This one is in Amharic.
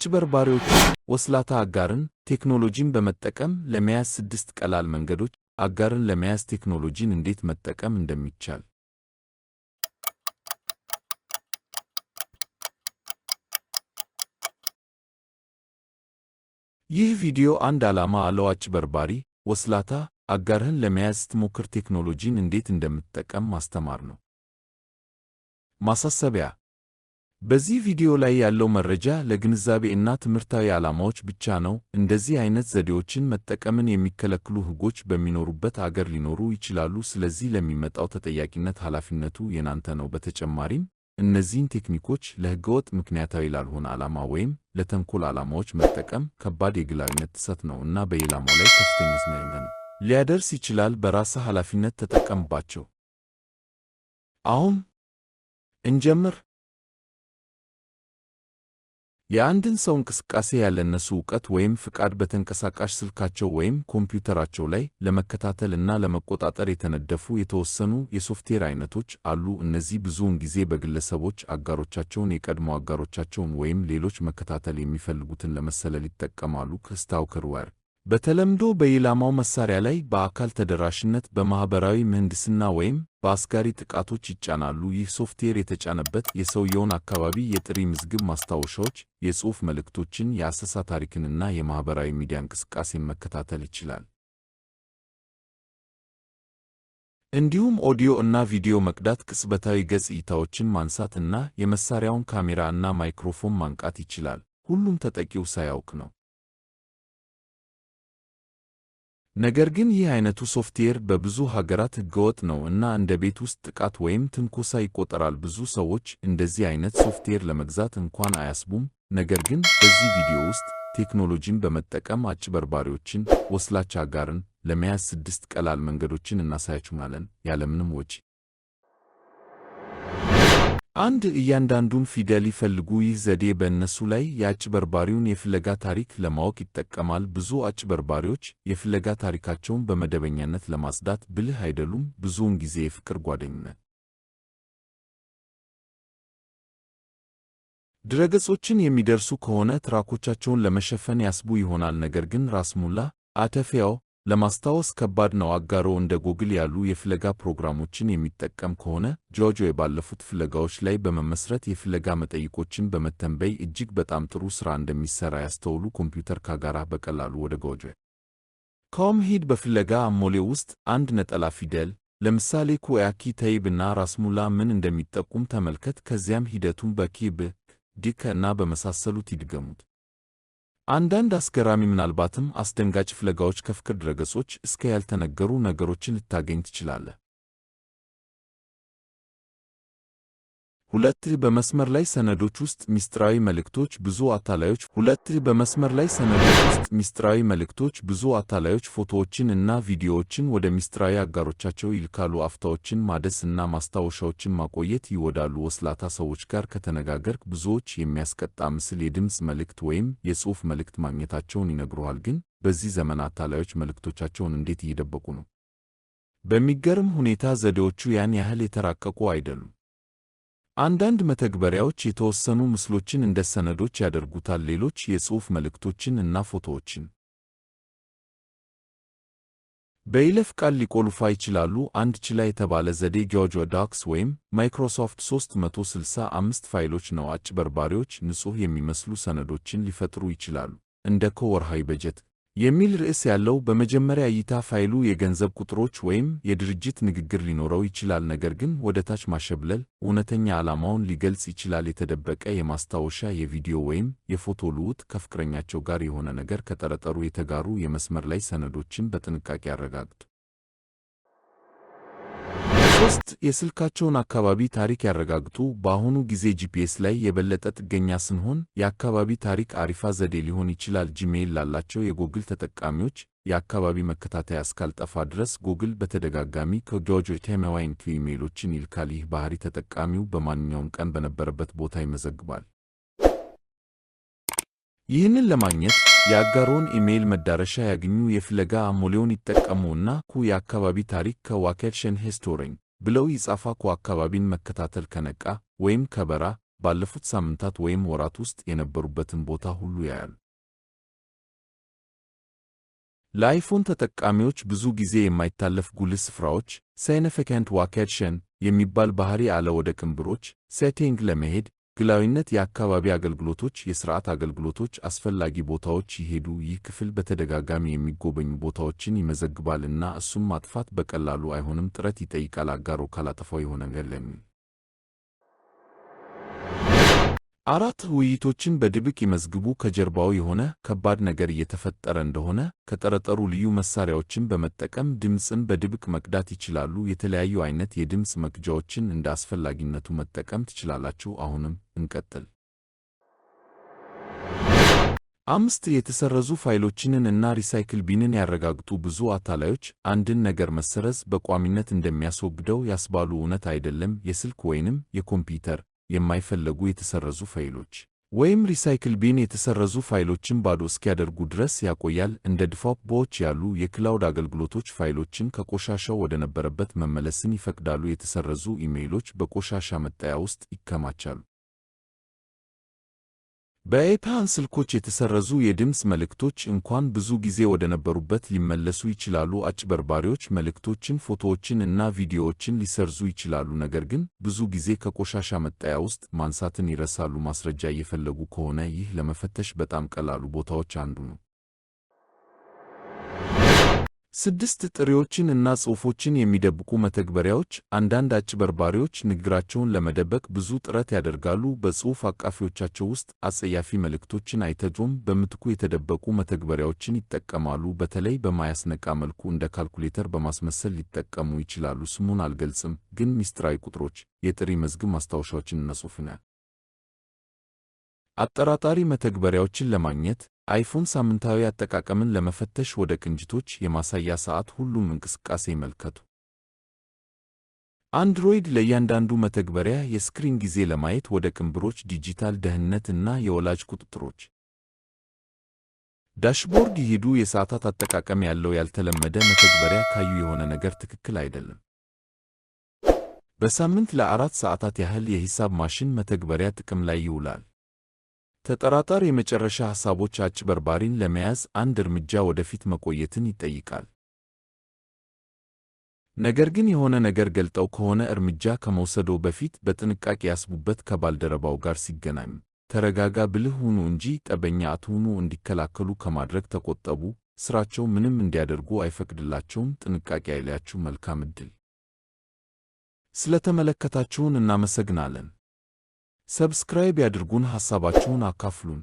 አጭበርባሪዎች ወስላታ አጋርን ቴክኖሎጂን በመጠቀም ለመያዝ ስድስት ቀላል መንገዶች። አጋርን ለመያዝ ቴክኖሎጂን እንዴት መጠቀም እንደሚቻል። ይህ ቪዲዮ አንድ ዓላማ አለው። አጭበርባሪ ወስላታ አጋርህን ለመያዝ ስትሞክር ቴክኖሎጂን እንዴት እንደምትጠቀም ማስተማር ነው። ማሳሰቢያ፣ በዚህ ቪዲዮ ላይ ያለው መረጃ ለግንዛቤ እና ትምህርታዊ ዓላማዎች ብቻ ነው። እንደዚህ አይነት ዘዴዎችን መጠቀምን የሚከለክሉ ሕጎች በሚኖሩበት አገር ሊኖሩ ይችላሉ። ስለዚህ ለሚመጣው ተጠያቂነት ኃላፊነቱ የናንተ ነው። በተጨማሪም እነዚህን ቴክኒኮች ለሕገወጥ፣ ምክንያታዊ ላልሆነ ዓላማ ወይም ለተንኮል ዓላማዎች መጠቀም ከባድ የግላዊነት ጥሰት ነው እና በኢላማው ላይ ከፍተኛ ስነ ሊያደርስ ይችላል። በራስህ ኃላፊነት ተጠቀምባቸው። አሁን እንጀምር። የአንድን ሰው እንቅስቃሴ ያለነሱ እውቀት ወይም ፍቃድ በተንቀሳቃሽ ስልካቸው ወይም ኮምፒውተራቸው ላይ ለመከታተል እና ለመቆጣጠር የተነደፉ የተወሰኑ የሶፍትዌር አይነቶች አሉ። እነዚህ ብዙውን ጊዜ በግለሰቦች አጋሮቻቸውን፣ የቀድሞ አጋሮቻቸውን ወይም ሌሎች መከታተል የሚፈልጉትን ለመሰለል ይጠቀማሉ። Stalkerware በተለምዶ በኢላማው መሳሪያ ላይ በአካል ተደራሽነት፣ በማኅበራዊ ምህንድስና ወይም በአስጋሪ ጥቃቶች ይጫናሉ። ይህ ሶፍትዌር የተጫነበት የሰውየውን አካባቢ የጥሪ ምዝግብ ማስታወሻዎች፣ የጽሑፍ መልእክቶችን፣ የአሰሳ ታሪክንና የማኅበራዊ ሚዲያ እንቅስቃሴን መከታተል ይችላል። እንዲሁም ኦዲዮ እና ቪዲዮ መቅዳት፣ ቅጽበታዊ ገጽ እይታዎችን ማንሳት እና የመሳሪያውን ካሜራ እና ማይክሮፎን ማንቃት ይችላል። ሁሉም ተጠቂው ሳያውቅ ነው። ነገር ግን ይህ አይነቱ ሶፍትዌር በብዙ ሀገራት ሕገወጥ ነው እና እንደ ቤት ውስጥ ጥቃት ወይም ትንኮሳ ይቆጠራል። ብዙ ሰዎች እንደዚህ አይነት ሶፍትዌር ለመግዛት እንኳን አያስቡም። ነገር ግን በዚህ ቪዲዮ ውስጥ ቴክኖሎጂን በመጠቀም አጭበርባሪዎችን፣ ወስላች አጋርን ለመያዝ ስድስት ቀላል መንገዶችን እናሳያችኋለን ያለምንም ወጪ። አንድ፣ እያንዳንዱን ፊደል ይፈልጉ። ይህ ዘዴ በእነሱ ላይ የአጭበርባሪውን የፍለጋ ታሪክ ለማወቅ ይጠቀማል። ብዙ አጭበርባሪዎች የፍለጋ ታሪካቸውን በመደበኛነት ለማጽዳት ብልህ አይደሉም። ብዙውን ጊዜ የፍቅር ጓደኝነት ድረገጾችን የሚደርሱ ከሆነ ትራኮቻቸውን ለመሸፈን ያስቡ ይሆናል። ነገር ግን ራስሙላ አተፊያው ለማስታወስ ከባድ ነው። አጋሮ እንደ ጎግል ያሉ የፍለጋ ፕሮግራሞችን የሚጠቀም ከሆነ ጆጆ የባለፉት ፍለጋዎች ላይ በመመስረት የፍለጋ መጠይቆችን በመተንበይ እጅግ በጣም ጥሩ ሥራ እንደሚሠራ ያስተውሉ። ኮምፒውተር ካጋራህ በቀላሉ ወደ google.com ሂድ። በፍለጋ አሞሌው ውስጥ አንድ ነጠላ ፊደል፣ ለምሳሌ ኩያኪ ተይብ እና ራስሙላ ምን እንደሚጠቁም ተመልከት። ከዚያም ሂደቱን በኪ፣ ብ፣ ድ፣ ከ እና በመሳሰሉት ይድገሙት። አንዳንድ አስገራሚ፣ ምናልባትም አስደንጋጭ ፍለጋዎች ከፍቅር ድረገጾች እስከ ያልተነገሩ ነገሮችን ልታገኝ ትችላለህ። ሁለት፣ በመስመር ላይ ሰነዶች ውስጥ ሚስጥራዊ መልእክቶች። ብዙ አታላዮች ሁለት፣ በመስመር ላይ ሰነዶች ውስጥ ሚስጥራዊ መልእክቶች። ብዙ አታላዮች ፎቶዎችን እና ቪዲዮዎችን ወደ ሚስጥራዊ አጋሮቻቸው ይልካሉ። አፍታዎችን ማደስ እና ማስታወሻዎችን ማቆየት ይወዳሉ። ወስላታ ሰዎች ጋር ከተነጋገርክ ብዙዎች የሚያስቀጣ ምስል፣ የድምፅ መልእክት ወይም የጽሑፍ መልእክት ማግኘታቸውን ይነግሩሃል። ግን በዚህ ዘመን አታላዮች መልእክቶቻቸውን እንዴት እየደበቁ ነው? በሚገርም ሁኔታ ዘዴዎቹ ያን ያህል የተራቀቁ አይደሉም። አንዳንድ መተግበሪያዎች የተወሰኑ ምስሎችን እንደ ሰነዶች ያደርጉታል፣ ሌሎች የጽሑፍ መልእክቶችን እና ፎቶዎችን በይለፍ ቃል ሊቆልፉ ይችላሉ። አንድ ችላ የተባለ ዘዴ Google Docs ወይም ማይክሮሶፍት 365 ፋይሎች ነው። አጭበርባሪዎች ንጹሕ የሚመስሉ ሰነዶችን ሊፈጥሩ ይችላሉ፣ እንደ ወርሃዊ በጀት የሚል ርዕስ ያለው። በመጀመሪያ እይታ ፋይሉ የገንዘብ ቁጥሮች ወይም የድርጅት ንግግር ሊኖረው ይችላል። ነገር ግን ወደ ታች ማሸብለል እውነተኛ ዓላማውን ሊገልጽ ይችላል። የተደበቀ የማስታወሻ፣ የቪዲዮ ወይም የፎቶ ልውውጥ። ከፍቅረኛቸው ጋር የሆነ ነገር ከጠረጠሩ የተጋሩ የመስመር ላይ ሰነዶችን በጥንቃቄ ያረጋግጡ። ሶስት፣ የስልካቸውን አካባቢ ታሪክ ያረጋግጡ። በአሁኑ ጊዜ GPS ላይ የበለጠ ጥገኛ ስንሆን የአካባቢ ታሪክ አሪፍ ዘዴ ሊሆን ይችላል። ጂሜይል ላላቸው የጎግል ተጠቃሚዎች የአካባቢ መከታተያ እስካልጠፋ ድረስ ጎግል በተደጋጋሚ ከጆጆ ቴሜዋይን ኢሜይሎችን ይልካል። ይህ ባህሪ ተጠቃሚው በማንኛውም ቀን በነበረበት ቦታ ይመዘግባል። ይህንን ለማግኘት የአጋሮን ኢሜይል መዳረሻ ያግኙ፣ የፍለጋ አሞሌውን ይጠቀሙ እና ኩ የአካባቢ ታሪክ ከ location history ብለው ይጻፉ። አካባቢን መከታተል ከነቃ ወይም ከበራ ባለፉት ሳምንታት ወይም ወራት ውስጥ የነበሩበትን ቦታ ሁሉ ያያሉ። ለአይፎን ተጠቃሚዎች ብዙ ጊዜ የማይታለፍ ጉልህ ስፍራዎች significant location የሚባል ባህሪ አለ። ወደ ቅንብሮች setting ለመሄድ ግላዊነት፣ የአካባቢ አገልግሎቶች፣ የሥርዓት አገልግሎቶች፣ አስፈላጊ ቦታዎች ይሄዱ። ይህ ክፍል በተደጋጋሚ የሚጎበኙ ቦታዎችን ይመዘግባል እና እሱም ማጥፋት በቀላሉ አይሆንም፣ ጥረት ይጠይቃል። አጋሮ ካላጠፋው የሆነ ነገር ለሚል 4 ውይይቶችን በድብቅ ይመዝግቡ። ከጀርባው የሆነ ከባድ ነገር እየተፈጠረ እንደሆነ ከጠረጠሩ ልዩ መሳሪያዎችን በመጠቀም ድምፅን በድብቅ መቅዳት ይችላሉ። የተለያዩ አይነት የድምፅ መቅጃዎችን እንደ አስፈላጊነቱ መጠቀም ትችላላችሁ። አሁንም እንቀጥል። 5 የተሰረዙ ፋይሎችንን እና recycle bin ን ያረጋግጡ። ብዙ አታላዮች አንድን ነገር መሰረዝ በቋሚነት እንደሚያስወግደው ያስባሉ። እውነት አይደለም። የስልክ ወይንም የኮምፒውተር የማይፈለጉ የተሰረዙ ፋይሎች ወይም recycle bin የተሰረዙ ፋይሎችን ባዶ እስኪያደርጉ ድረስ ያቆያል። እንደ Dropbox ያሉ የ cloud አገልግሎቶች ፋይሎችን ከቆሻሻው ወደነበረበት መመለስን ይፈቅዳሉ። የተሰረዙ ኢሜይሎች በቆሻሻ መጣያ ውስጥ ይከማቻሉ። በአይፎን ስልኮች የተሰረዙ የድምፅ መልእክቶች እንኳን ብዙ ጊዜ ወደነበሩበት ሊመለሱ ይችላሉ። አጭበርባሪዎች መልእክቶችን፣ ፎቶዎችን እና ቪዲዮዎችን ሊሰርዙ ይችላሉ፣ ነገር ግን ብዙ ጊዜ ከቆሻሻ መጣያ ውስጥ ማንሳትን ይረሳሉ። ማስረጃ እየፈለጉ ከሆነ ይህ ለመፈተሽ በጣም ቀላሉ ቦታዎች አንዱ ነው። 6 ጥሪዎችን እና ጽሑፎችን የሚደብቁ መተግበሪያዎች። አንዳንድ አጭበርባሪዎች ንግግራቸውን ለመደበቅ ብዙ ጥረት ያደርጋሉ። በጽሑፍ አቃፊዎቻቸው ውስጥ አጸያፊ መልእክቶችን አይተኙም። በምትኩ የተደበቁ መተግበሪያዎችን ይጠቀማሉ። በተለይ በማያስነቃ መልኩ እንደ ካልኩሌተር በማስመሰል ሊጠቀሙ ይችላሉ። ስሙን አልገልጽም፣ ግን ሚስጥራዊ ቁጥሮች፣ የጥሪ መዝገብ ማስታወሻዎችን እና ጽሑፍን። አጠራጣሪ መተግበሪያዎችን ለማግኘት አይፎን ሳምንታዊ አጠቃቀምን ለመፈተሽ ወደ ቅንጅቶች የማሳያ ሰዓት ሁሉም እንቅስቃሴ ይመልከቱ። አንድሮይድ ለእያንዳንዱ መተግበሪያ የ screen ጊዜ ለማየት ወደ ቅንብሮች፣ ዲጂታል ደህንነት እና የወላጅ ቁጥጥሮች dashboard ይሂዱ። የሰዓታት አጠቃቀም ያለው ያልተለመደ መተግበሪያ ካዩ የሆነ ነገር ትክክል አይደለም። በሳምንት ለ4 ሰዓታት ያህል የሂሳብ ማሽን መተግበሪያ ጥቅም ላይ ይውላል። ተጠራጣሪ የመጨረሻ ሐሳቦች አጭበርባሪን ለመያዝ አንድ እርምጃ ወደፊት መቆየትን ይጠይቃል። ነገር ግን የሆነ ነገር ገልጠው ከሆነ እርምጃ ከመውሰዶ በፊት በጥንቃቄ ያስቡበት። ከባልደረባው ጋር ሲገናኙ ተረጋጋ፣ ብልህ ሁኑ እንጂ ጠበኛ አትሁኑ። እንዲከላከሉ ከማድረግ ተቆጠቡ። ስራቸው ምንም እንዲያደርጉ አይፈቅድላቸውም። ጥንቃቄ አይለያችሁ። መልካም ዕድል። ስለተመለከታችሁን እናመሰግናለን። Subscribe ያድርጉን፣ ሐሳባችሁን አካፍሉን።